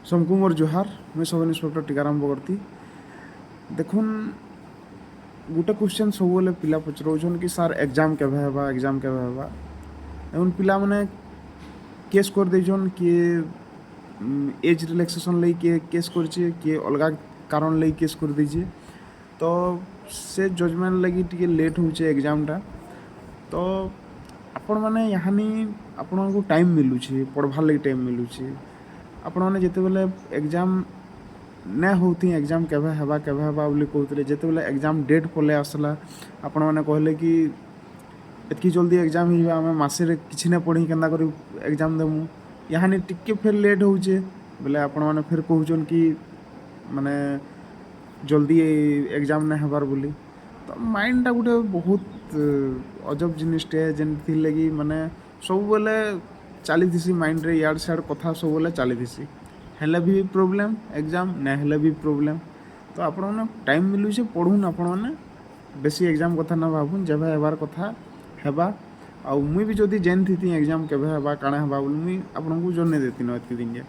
ସମକୁ ମୋର ଜୁହାର। ମୁଇଁ ସବ୍ ଇନ୍ସପେକ୍ଟର ଟିକାରାମ ବଗର୍ତ୍ତୀ। ଦେଖୁନ୍, ଗୋଟେ କ୍ୱେଶ୍ଚନ୍ ସବୁବେଲେ ପିଲା ପଚରଉଛନ୍ କି ସାର୍, ଏକ୍ଜାମ୍ କେବେ ହେବା, ଏକ୍ଜାମ୍ କେବେ ହେବା? ଦେଖୁନ୍, ପିଲାମାନେ କେସ୍ କରିଦେଇଛନ୍। କିଏ ଏଜ୍ ରିଲାକ୍ସେସନ୍ ଲାଗି କିଏ କେସ୍ କରିଛେ, କିଏ ଅଲଗା କାରଣ ଲାଗି କେସ୍ କରିଦେଇଛେ। ତ ସେ ଜଜମେଣ୍ଟ ଲାଗି ଟିକେ ଲେଟ୍ ହଉଛେ ଏକ୍ଜାମ୍ଟା। ତ ଆପଣମାନେ ଇହାନି ଆପଣଙ୍କୁ ଟାଇମ୍ ମିଲୁଛେ, ପଢ଼ବାର୍ ଲାଗି ଟାଇମ୍ ମିଲୁଛେ। ଆପଣମାନେ ଯେତେବେଲେ ଏକ୍ଜାମ୍ ନାଇଁ ହଉଥି, ଏକ୍ଜାମ୍ କେବେ ହେବା, କେବେ ହେବା ବୋଲି କହୁଥିଲେ। ଯେତେବେଲେ ଏକ୍ଜାମ୍ ଡେଟ୍ ପଲେଇ ଆସିଲା, ଆପଣମାନେ କହିଲେ କି ଏତ୍କି ଜଲ୍ଦି ଏକ୍ଜାମ୍ ହେଇଯିବା, ଆମେ ମାସେରେ କିଛି ନାଇଁ ପଢ଼ି କେନ୍ତା କରି ଏକ୍ଜାମ୍ ଦେମୁ? ଇହାନି ଟିକେ ଫେର୍ ଲେଟ୍ ହଉଛେ ବେଲେ ଆପଣମାନେ ଫେର୍ କହୁଛନ୍ କି ମାନେ ଜଲ୍ଦି ଏକ୍ଜାମ୍ ନାଇଁ ହେବାର୍ ବୋଲି। ତ ମାଇଣ୍ଡଟା ଗୋଟେ ବହୁତ ଅଜବ ଜିନିଷଟେ, ଯେନ୍ଥିର୍ ଲାଗି ମାନେ ସବୁବେଲେ ଚାଲିଥିସି ମାଇଣ୍ଡରେ ଇଆଡ଼େ ସିଆଡ଼େ କଥା ସବୁବେଲେ ଚାଲିଥିସି। ହେଲେ ବି ପ୍ରୋବ୍ଲେମ୍, ଏକ୍ଜାମ୍ ନାଇଁ ହେଲେ ବି ପ୍ରୋବ୍ଲେମ୍। ତ ଆପଣମାନେ ଟାଇମ୍ ମିଲୁଛେ, ପଢ଼ୁନ୍। ଆପଣମାନେ ବେଶୀ ଏକ୍ଜାମ୍ କଥା ନା ଭାବୁନ୍, ଯେବେ ହେବାର୍ କଥା ହେବା। ଆଉ ମୁଇଁ ବି ଯଦି ଜାଣିଥିତି ଏକ୍ଜାମ୍ କେବେ ହେବା, କାଣା ହେବା ବୋଲି, ମୁଇଁ ଆପଣଙ୍କୁ ଜନେଇ ଦେଇତିନ ଏତ୍କି ଦିନ ଯାଏ।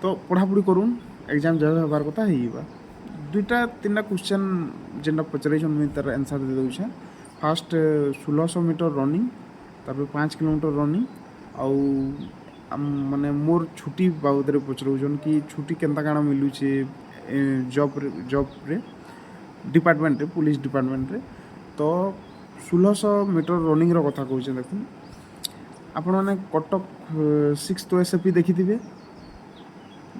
ତ ପଢ଼ାପଢ଼ି କରୁନ୍, ଏକ୍ଜାମ୍ ଯେବେ ହେବାର୍ କଥା ହେଇଯିବା। ଦୁଇଟା ତିନିଟା କ୍ୱେଶ୍ଚନ୍ ଯେନ୍ଟା ପଚରାଇଛନ୍, ମୁଇଁ ତାର ଆନ୍ସର୍ ଦେଇ ଦଉଛେଁ। ଫାର୍ଷ୍ଟ 1600 ମିଟର ରନିଂ, ତାପରେ 5 କିଲୋମିଟର ରନିଂ। ଆଉ ମାନେ ମୋର୍ ଛୁଟି ବାବଦରେ ପଚରଉଛନ୍ କି ଛୁଟି କେନ୍ତା କାଣା ମିଲୁଛେ ଜବ୍ରେ, ଡିପାର୍ଟମେଣ୍ଟରେ, ପୋଲିସ ଡିପାର୍ଟମେଣ୍ଟରେ। ତ 1600 ମିଟର ରନିଂର କଥା କହୁଛେ। ଦେଖୁନ୍, ଆପଣମାନେ କଟକ ସିକ୍ସ ଏସ୍ ପି ଦେଖିଥିବେ।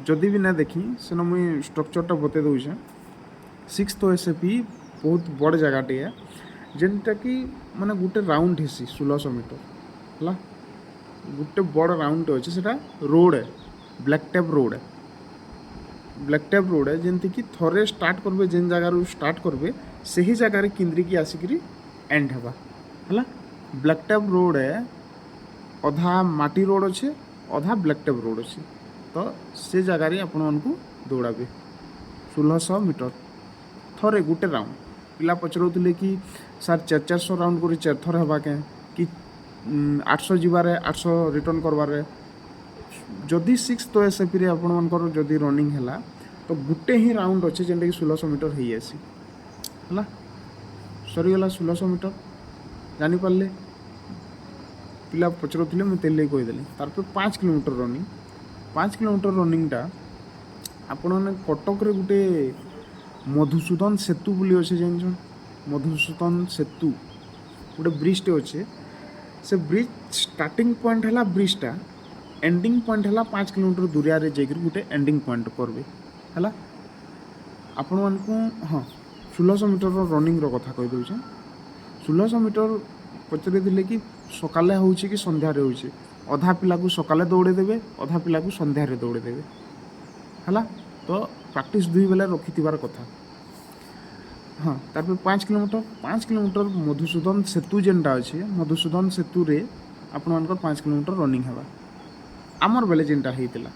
ଯଦି ବି ନା ଦେଖି, ସେନ ମୁଇଁ ଷ୍ଟ୍ରକ୍ଚରଟା ବତେଇ ଦଉଛେଁ। ସିକ୍ସ ଏସ୍ ପି ବହୁତ ବଡ଼ ଜାଗାଟିଏ, ଯେନ୍ଟାକି ମାନେ ଗୋଟେ ରାଉଣ୍ଡ ହେସି 1600 ମିଟର। ହେଲା, ଗୋଟେ ବଡ଼ ରାଉଣ୍ଡ ଅଛି। ସେଟା road, black tape road, black tape road, ଯେମିତିକି ଥରେ ଷ୍ଟାର୍ଟ କରିବେ, ଯେନ୍ ଜାଗାରୁ ଷ୍ଟାର୍ଟ କରିବେ, ସେହି ଜାଗାରେ କିନ୍ଦ୍ରିକି ଆସିକିରି ଏଣ୍ଡ ହେବା। ହେଲା, ବ୍ଲାକ୍ ଟେପ୍ ରୋଡ଼, ଅଧା ମାଟି ରୋଡ଼ ଅଛେ, ଅଧା ବ୍ଲାକ୍ ଟେପ୍ ରୋଡ଼ ଅଛି। ତ ସେ ଜାଗାରେ ଆପଣମାନଙ୍କୁ ଦୌଡ଼ାବେ 1600 ମିଟର ଥରେ ଗୋଟେ ରାଉଣ୍ଡ। ପିଲା ପଚରଉଥିଲେ କି ସାର୍, ଚାରି ଚାରିଶହ ରାଉଣ୍ଡ କରି ଚାରି ଥର ହେବା କେଁ, କି 800 ଯିବାରେ 800 ରିଟର୍ନ କରବାରେ? ଯଦି ସିକ୍ସ ଏସ୍ଏପିରେ ଆପଣମାନଙ୍କର ଯଦି ରନିଂ ହେଲା, ତ ଗୋଟେ ହିଁ ରାଉଣ୍ଡ ଅଛି, ଯେନ୍ଟାକି 1600 ମିଟର ହେଇଆସି। ହେଲା, ସରିଗଲା 1600 ମିଟର। ଜାଣିପାରିଲେ? ପିଲା ପଚରଉଥିଲେ, ମୁଁ ତେଲ କହିଦେଲି। ତାରପରେ 5 କିଲୋମିଟର ରନିଂ। 5 କିଲୋମିଟର ରନିଂଟା ଆପଣମାନେ କଟକରେ ଗୋଟେ ମଧୁସୂଦନ ସେତୁ ବୋଲି ଅଛେ, ଜାଣିଛନ୍? ମଧୁସୂଦନ ସେତୁ ଗୋଟେ ବ୍ରିଜଟେ ଅଛେ। ସେ ବ୍ରିଜ ଷ୍ଟାର୍ଟିଂ ପଏଣ୍ଟ ହେଲା ବ୍ରିଜଟା, ଏଣ୍ଡିଂ ପଏଣ୍ଟ ହେଲା 5 କିଲୋମିଟର ଦୂରିଆରେ ଯାଇକରି ଗୋଟେ ଏଣ୍ଡିଂ ପଏଣ୍ଟ କରିବେ। ହେଲା, ଆପଣମାନଙ୍କୁ ହଁ, 1600 ମିଟରର ରନିଂର କଥା କହିଦେଉଛେଁ। 1600 ମିଟର ପଚାରିଥିଲେ କି ସକାଲେ ହେଉଛି କି ସନ୍ଧ୍ୟାରେ ହେଉଛି। ଅଧା ପିଲାକୁ ସକାଲେ ଦୌଡ଼େଇ ଦେବେ, ଅଧା ପିଲାକୁ ସନ୍ଧ୍ୟାରେ ଦୌଡ଼େଇ ଦେବେ। ହେଲା, ତ ପ୍ରାକ୍ଟିସ୍ ଦୁଇ ବେଲା ରଖିଥିବାର କଥା। ହଁ, ତାରପରେ 5 କିଲୋମିଟର। 5 କିଲୋମିଟର ମଧୁସୂଦନ ସେତୁ ଯେନ୍ଟା ଅଛି, ମଧୁସୂଦନ ସେତୁରେ ଆପଣମାନଙ୍କର 5 କିଲୋମିଟର ରନିଂ ହେବା। ଆମର୍ ବେଲେ ଯେନ୍ଟା ହେଇଥିଲା,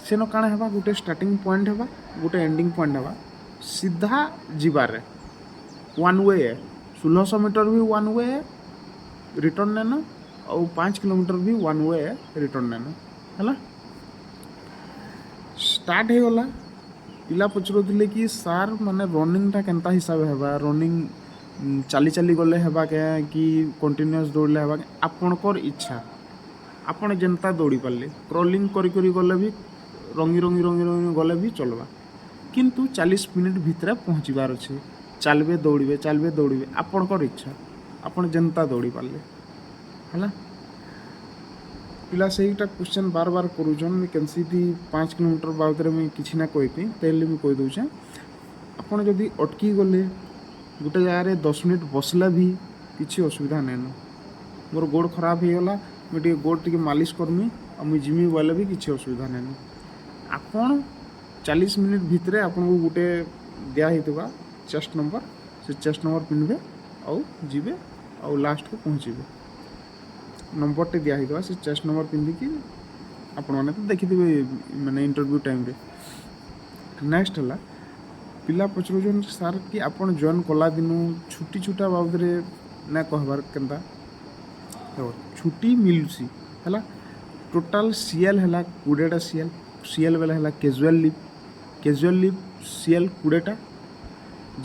ସେନ କାଣା ହେବା, ଗୋଟେ ଷ୍ଟାର୍ଟିଂ ପଏଣ୍ଟ ହେବା, ଗୋଟେ ଏଣ୍ଡିଂ ପଏଣ୍ଟ ହେବା। ସିଧା ଯିବାରେ one we, 1600 metre B one way, return ନେନ, ଆଉ 5 kilometre B one we, return ନେନ। ହେଲା, ଷ୍ଟାର୍ଟ ହେଇଗଲା। ପିଲା ପଚରଉଥିଲେ କି ସାର୍, ମାନେ ରନିଂଟା କେନ୍ତା ହିସାବେ ହେବା? ରନିଂ ଚାଲି ଚାଲି ଗଲେ ହେବା କେଁ, କି କଣ୍ଟିନ୍ୟୁଅସ୍ ଦୌଡ଼ିଲେ ହେବା କେଁ? ଆପଣଙ୍କର ଇଚ୍ଛା, ଆପଣ ଯେନ୍ତା ଦୌଡ଼ି ପାରିଲେ। କ୍ରଲିଂ କରି କରି ଗଲେ ବି, ରଙ୍ଗି ରଙ୍ଗି ରଙ୍ଗି ରଙ୍ଗି ଗଲେ ବି ଚଲବା, କିନ୍ତୁ 40 ମିନିଟ୍ ଭିତରେ ପହଞ୍ଚିବାର ଅଛି। ଚାଲବେ, ଦୌଡ଼ିବେ, ଚାଲବେ, ଦୌଡ଼ିବେ, ଆପଣଙ୍କର ଇଚ୍ଛା, ଆପଣ ଯେନ୍ତା ଦୌଡ଼ି ପାରିଲେ ହେଲା। ପିଲା ସେଇଟା କ୍ୱେଶ୍ଚନ୍ ବାର ବାର କରୁଛନ୍। ମୁଇଁ କେନ୍ସି 5 କିଲୋମିଟର ବାବଦରେ ମୁଇଁ କିଛି ନା କହିତି, ତାହେଲେ ମୁଇଁ କହିଦେଉଛେଁ। ଆପଣ ଯଦି ଅଟକି ଗଲେ ଗୋଟେ ଜାଗାରେ, 10 ମିନିଟ୍ ବସିଲେ ବି କିଛି ଅସୁବିଧା ନାଇଁନ। ମୋର ଗୋଡ଼ ଖରାପ ହେଇଗଲା, ମୁଇଁ ଟିକେ ଗୋଡ଼ ଟିକେ ମାଲିସ କରମି ଆଉ ମୁଇଁ ଜିମି ବୋଇଲେ ବି କିଛି ଅସୁବିଧା ନାଇଁନ। ଆପଣ 40 ମିନିଟ୍ ଭିତରେ ଆପଣଙ୍କୁ ଗୋଟେ ଦିଆ ହେଇଥିବା ଚେଷ୍ଟ ନମ୍ବର, ସେ ଚେଷ୍ଟ ନମ୍ବର ପିନ୍ଧିବେ ଆଉ ଯିବେ ଆଉ ଲାଷ୍ଟକୁ ପହଞ୍ଚିବେ। ନମ୍ବରଟେ ଦିଆ ହେଇଥିବା, ସେ ଚେଷ୍ଟ ନମ୍ବର ପିନ୍ଧିକି ଆପଣମାନେ ତ ଦେଖିଥିବେ ମାନେ ଇଣ୍ଟରଭ୍ୟୁ ଟାଇମ୍ରେ। ନେକ୍ସଟ ହେଲା, ପିଲା ପଚରୁଛନ୍ ସାର୍ କି ଆପଣ ଜଏନ୍ କଲା ଦିନୁ ଛୁଟି ଛୁଟା ବାବଦରେ ନା କହିବାର୍ କେନ୍ତା? ଦେଖ, ଛୁଟି ମିଲୁଛି। ହେଲା, ଟୋଟାଲ୍ ସିଏଲ୍ ହେଲା 20ଟା ସିଏଲ୍। ସିଏଲ୍ ବେଲେ ହେଲା casual leave. Casual leave CL 20ଟା,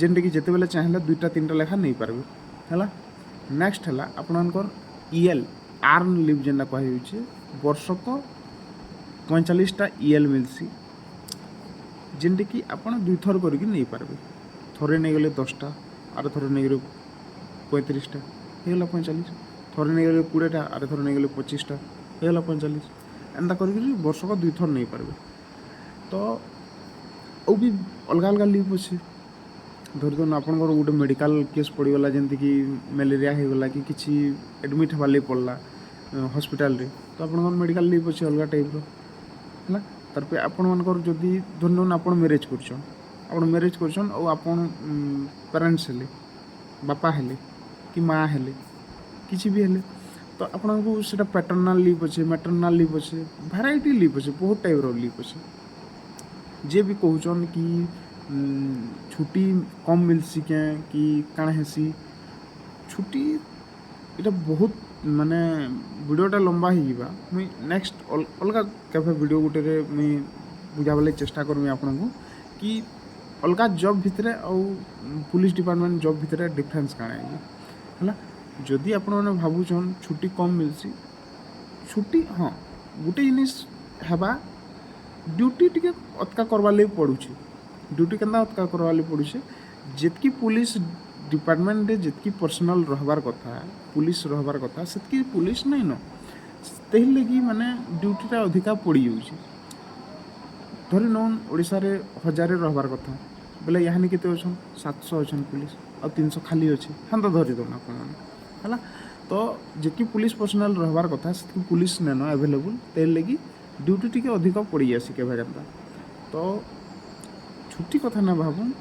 ଯେନ୍ଟାକି ଯେତେବେଲେ ଚାହିଁଲେ ଦୁଇଟା ତିନିଟା ଲେଖା ନେଇପାରିବେ। ହେଲା। ନେକ୍ସଟ ହେଲା ଆପଣଙ୍କର ଇଏଲ୍, ଆର୍ନ ଲିଭ୍ ଯେନ୍ଟା କୁହାଯାଉଛି। ବର୍ଷକ 45ଟା ଇଏଲ୍ ମିଲ୍ସି, ଯେନ୍ଟାକି ଆପଣ ଦୁଇଥର କରିକି ନେଇପାରିବେ। ଥରେ ନେଇଗଲେ 10ଟା, ଆର ଥର ନେଇଗଲେ 35ଟା, ହେଇଗଲା 45। ଥରେ ନେଇଗଲେ 20ଟା, ଆର ଥର ନେଇଗଲେ 25ଟା, ହେଇଗଲା 45। ଏନ୍ତା କରିକିରି ବର୍ଷକ ଦୁଇଥର ନେଇପାରିବେ। ତ ଆଉ ବି ଅଲଗା ଅଲଗା ଲିଭ୍ ଅଛି। ଧରି ଧରୁନ୍ ଆପଣଙ୍କର ଗୋଟେ ମେଡ଼ିକାଲ କେସ୍ ପଡ଼ିଗଲା, ଯେମିତିକି ମ୍ୟାଲେରିଆ ହେଇଗଲା କି କିଛି ଆଡ଼ମିଟ୍ ହେବାର୍ ଲାଗି ପଡ଼ିଲା ହସ୍ପିଟାଲରେ, ତ ଆପଣଙ୍କର ମେଡ଼ିକାଲ ଲିଭ୍ ଅଛି ଅଲଗା ଟାଇପ୍ର। ହେଲା। ତାରପରେ ଆପଣମାନଙ୍କର ଯଦି ଧରି ନିଅନ୍ ଆପଣ ମ୍ୟାରେଜ୍ କରୁଛନ୍, ଆପଣ ମ୍ୟାରେଜ୍ କରୁଛନ୍ ଆଉ ଆପଣ ପ୍ୟାରେଣ୍ଟସ୍ ହେଲେ, ବାପା ହେଲେ କି ମା ହେଲେ, କିଛି ବି ହେଲେ, ତ ଆପଣଙ୍କୁ ସେଇଟା ପ୍ୟାଟର୍ନାଲ୍ ଲିଭ୍ ଅଛି, ମ୍ୟାଟର୍ନାଲ୍ ଲିଭ୍ ଅଛି, ଭେରାଇଟି ଲିଭ୍ ଅଛି, ବହୁତ ଟାଇପ୍ର ଲିଭ୍ ଅଛି। ଯିଏ ବି କହୁଛନ୍ କି ଛୁଟି କମ୍ ମିଲ୍ସି କେଁ କି କାଣା ହେସି ଛୁଟି, ଏଇଟା ବହୁତ ମାନେ ଭିଡ଼ିଓଟା ଲମ୍ବା ହେଇଯିବା। ମୁଇଁ ନେକ୍ସଟ ଅଲଗା କେବେ ଭିଡ଼ିଓ ଗୁଟେରେ ମୁଇଁ ବୁଝାବାର ଲାଗି ଚେଷ୍ଟା କରମି ଆପଣଙ୍କୁ କି ଅଲଗା ଜବ୍ ଭିତରେ ଆଉ ପୁଲିସ ଡିପାର୍ଟମେଣ୍ଟ ଜବ୍ ଭିତରେ ଡିଫରେନ୍ସ କାଣା ହେଇଛି। ହେଲା। ଯଦି ଆପଣମାନେ ଭାବୁଛନ୍ ଛୁଟି କମ୍ ମିଲ୍ସି, ଛୁଟି ହଁ, ଗୋଟେ ଜିନିଷ୍ ହେବା, ଡ୍ୟୁଟି ଟିକେ ଅତ୍କା କରବାର୍ ଲାଗି ପଡ଼ୁଛି। ଡ୍ୟୁଟି କେନ୍ତା ଅତ୍କା କରବାର୍ ଲାଗି ପଡ଼ୁଛେ? ଯେତ୍କି ପୁଲିସ ଡିପାର୍ଟମେଣ୍ଟରେ ଯେତ୍କି ପର୍ସନାଲ୍ ରହବାର୍ କଥା, ପୁଲିସ ରହବାର୍ କଥା, ସେତ୍କି ପୁଲିସ ନାଇଁନ। ଲାଗି ମାନେ ଡ୍ୟୁଟିଟା ଅଧିକା ପଡ଼ିଯାଉଛି। ଧରି ନଉନ୍ ଓଡ଼ିଶାରେ 1000 ରହବାର୍ କଥା ବେଲେ ଇହାନି କେତେ ଅଛନ୍? 700 ଅଛନ୍ ପୁଲିସ ଆଉ 300 ଖାଲି ଅଛି। ହେନ୍ତା ଧରି ଦଉନ୍ ଆପଣମାନେ। ହେଲା। ତ ଯେତ୍କି ପୁଲିସ ପର୍ସନାଲ୍ ରହବାର୍ କଥା, ସେତ୍କି ପୁଲିସ ନାଇନ ଆଭେଲେବୁଲ୍। ତେର୍ ଲାଗି ଡ୍ୟୁଟି ଟିକେ ଅଧିକ ପଡ଼ିଯାସି କେବେ କେନ୍ତା। ତ ଛୁଟି କଥା ନା ଭାବୁନ୍।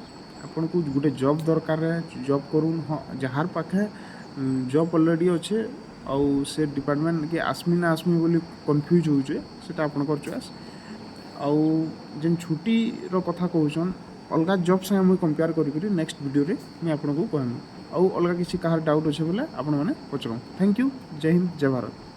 ଆପଣଙ୍କୁ ଗୋଟେ ଜବ୍ ଦରକାର, ଜବ୍ କରୁନ୍। ହଁ, ଯାହାର ପାଖେ ଜବ୍ ଅଲରେଡ଼ି ଅଛେ ଆଉ ସେ ଡିପାର୍ଟମେଣ୍ଟ କି ଆସ୍ମି ନା ଆସ୍ମି ବୋଲି କନଫ୍ୟୁଜ୍ ହଉଛେ, ସେଟା ଆପଣଙ୍କର ଚଏସ୍। ଆଉ ଯେନ୍ ଛୁଟିର କଥା କହୁଛନ୍, ଅଲଗା ଜବ୍ ସାଙ୍ଗେ ମୁଇଁ କମ୍ପେୟାର କରିକରି ନେକ୍ସଟ ଭିଡ଼ିଓରେ ମୁଇଁ ଆପଣଙ୍କୁ କହେମି। ଆଉ ଅଲଗା କିଛି କାହାର ଡାଉଟ୍ ଅଛେ ବୋଲେ ଆପଣମାନେ ପଚରୁନ୍। Thank you. Jay Hind, Jay Bharat.